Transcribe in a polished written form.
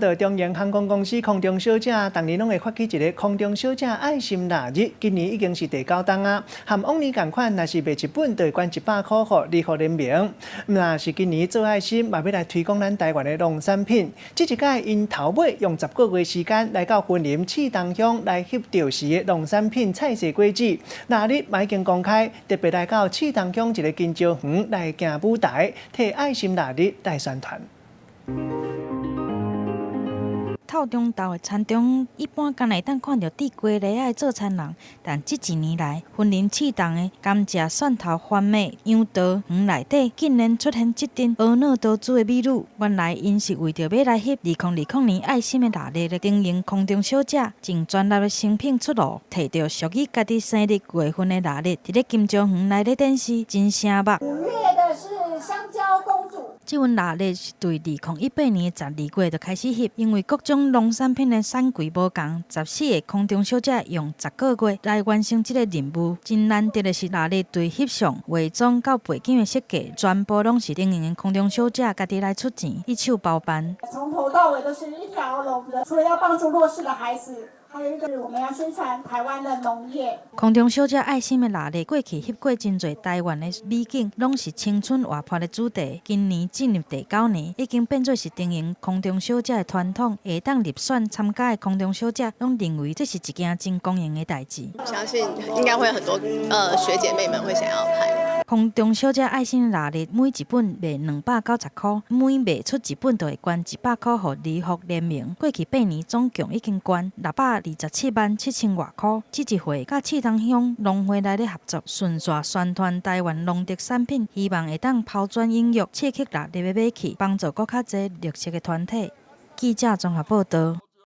到長榮航空公司空中小姐，逐年攏會發起一个空中小姐愛心臘日，今年已經是第九冬啊。和往年仝款，若是賣一本，就會捐100箍予兒福聯盟。若是今年做愛心，嘛欲來推廣咱台灣的農產品。這一擺𪜶頭尾用10個月時間來到雲林刺桐鄉來翕著時的農產品菜色果子。臘日嘛已經公開，特別來到刺桐鄉一个金蕉園來行舞台，提愛心臘日來宣傳。透中晝的田中，一般敢若會當看著戴雞螺仔的做田人，但這一年來，雲林刺桐的甘蔗、蒜頭、番麥、楊桃園內底，竟然出現這陣婀娜多姿的美女。原來𪜶是為著欲來翕2020年愛心的臘日的長榮空中小姐，真專業的成品出爐，提著屬於家己生日月份的臘日，佇咧金蕉園內咧展示，真醒目。5月的是香蕉公主。這份臘日是對2018年12月就開始翕，因為各種農產品的產季無仝，14個空中小姐用10個月來完成這个任務。真難得的是，臘日對翕相、化妝到背景的設計，全部攏是長榮的空中小姐家己來出錢，一手包辦。從頭到尾都是一條龍的，除了要幫助弱勢的孩子，還有一個我們要宣傳台灣的農業。空中小姐愛心的臘日，過去翕過真濟台灣的美景，攏是青春活潑的主題。今年進入第九年，已經變做是長榮空中小姐的傳統。會當入選參加的空中小姐，攏認為這是一件真光榮的代誌。相信應該會有很多學姐妹們會想要拍。空中小姐愛心臘日，每一本賣290箍，每賣出一本就會捐100箍予兒福聯盟。過去8年總共已經捐627萬7千外箍。這一回佮刺桐鄉農會來咧合作，順紲宣傳台灣農特產品，希望會當拋磚引玉，刺激臘日的買氣，幫助閣較濟弱勢的團體。記者綜合報導。